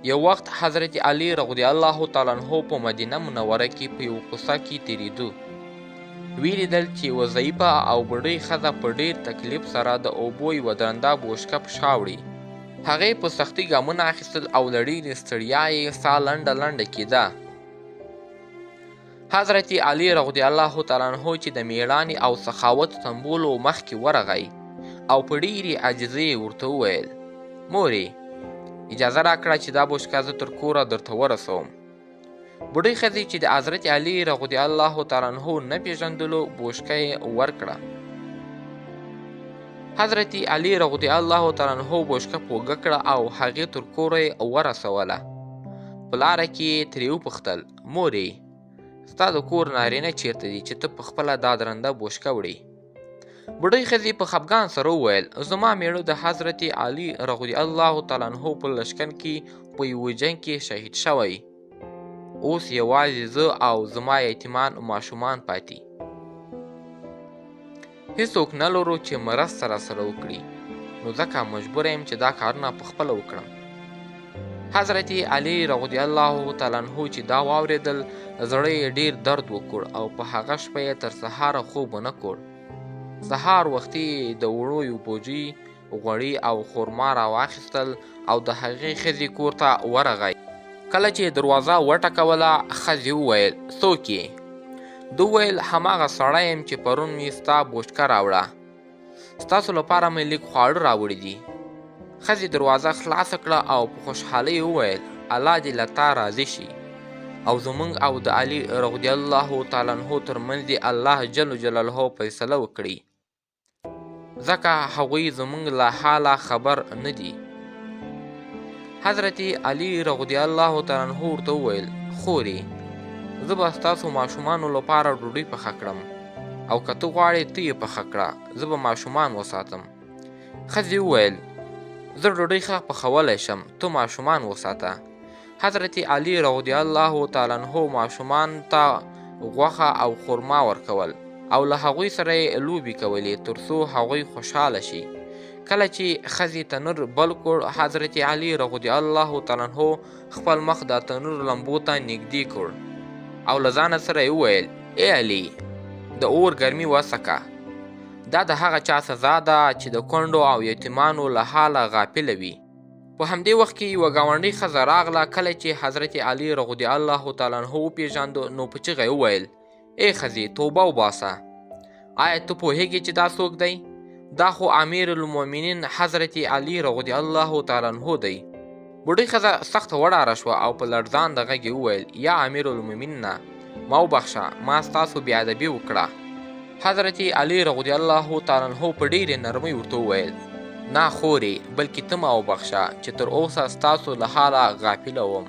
یو وخت حضرت علی رضی الله تعالی عنه په مدینه منوره کې په یوه کوڅه کې تېرېدو. ویې لیدل چې یوه ضعیفه او بوډۍ ښځه په ډېر تکلیف سره د اوبو یوه درنده بوشکه په شا وړي. هغې په سختۍ ګامونه اخیستل او له ډېرې ستړیا یې ساه لنډه لنډه کېده. حضرت علی رضی الله تعالی عنه چې د میړانې او سخاوت سمبول و مخکې ورغی او په ډېرې عاجزۍ یې ورته وویل: مورې، اجازه راکړه چې دا بوشکه زه تر کوره درته ورسوم. بوډۍ ښځې چې د حضرت علی رضی الله تعالی عنه نه پېژندلو بوشکه یې ورکړه. حضرت علی رضی الله تعالی عنه بوشکه په اوږه کړه او هغې تر کوره یې ورسوله. په لاره کې یې ترې وپوښتل: مورې، ستا د کور نارینه چیرته دي چې ته په خپله دا درنده بوشکه وړې؟ بوډۍ ښځې په خفګان سره وویل: زما میړه د حضرت علی رضی الله تعالی عنه په لښکر کې په یوه جنګ کې شهید شوی. اوس یوازې زه او زما یتیمان ماشومان پاتې. هیڅوک نه لرو چې مرسته راسره وکړي، نو ځکه مجبوره یم چې دا کارونه په خپله وکړم. حضرت علی رضی الله تعالی عنه چې دا واورېدل، زړه یې ډېر درد وکړ او په هغه شپه یې تر سهاره خوب ونه کړ. سهار وختي یې د اوړو یو بوجۍ، غوړي او خورما راواخیستل او د هغې ښځې کور ته ورغی. کله چې دروازه وټکوله، ښځې وویل: څوک یې؟ ده وویل: هماغه سړی یم چې پرون مې ستا بوشکه راوړه. ستاسو لپاره مې لږ خواړه راوړي دي. ښځې دروازه خلاصه کړه او په خوشحالۍ یې وویل: الله دې له تا راضي شي او زموږ او د علي رضی الله تعالی عنه تر منځ دې الله جل جلاله فیصله وکړي، ځکه هغوی زموږ له حاله خبر نه دي. حضرت علی رضی الله تعالی عنه ورته وویل: خورې، زه به ستاسو ماشومانو لپاره ډوډۍ پخه کړم او که ته غواړې ته یې پخه کړه، زه به ماشومان وساتم. ښځې وویل: زه ډوډۍ ښه پخولی شم، ته ماشومان وساته. حضرت علی رضی الله تعالی عنه ماشومان ته غوښه او خورما ورکول او له هغوی سره یې لوبې کولې تر څو هغوی خوشحاله شي. کله چې ښځې تنور بل کړ، حضرت علی رضی الله تعالی عنه خپل مخ د تنور لمبو ته نږدې کړ او له ځانه سره یې وویل: ای علي، د اور ګرمي وڅکه. دا د هغه چا سزا ده چې د کونډو او یتیمانو له حاله غافله وي. په همدې وخت کې یوه ګاونډۍ ښځه راغله. کله چې حضرت علی رضی الله تعالی عنه وپېژاند نو په چیغه یې وویل: ای ښځې، توبه وباسه. آیا ته پوهېږې چې دا څوک دی؟ دا خو امیر المؤمنین حضرت علی رضی الله تعالی عنه دی. بوډۍ ښځه سخته وډاره شوه او په لړزانده غږ یې وویل: یا امیر المؤمنین، ما وبخښه، ما ستاسو بې ادبي وکړه. حضرت علی رضی الله تعالی عنه په ډېرې نرمۍ ورته وویل: نه خورې، بلکې ته ما وبخښه چې تر اوسه ستاسو له حاله غافله وم.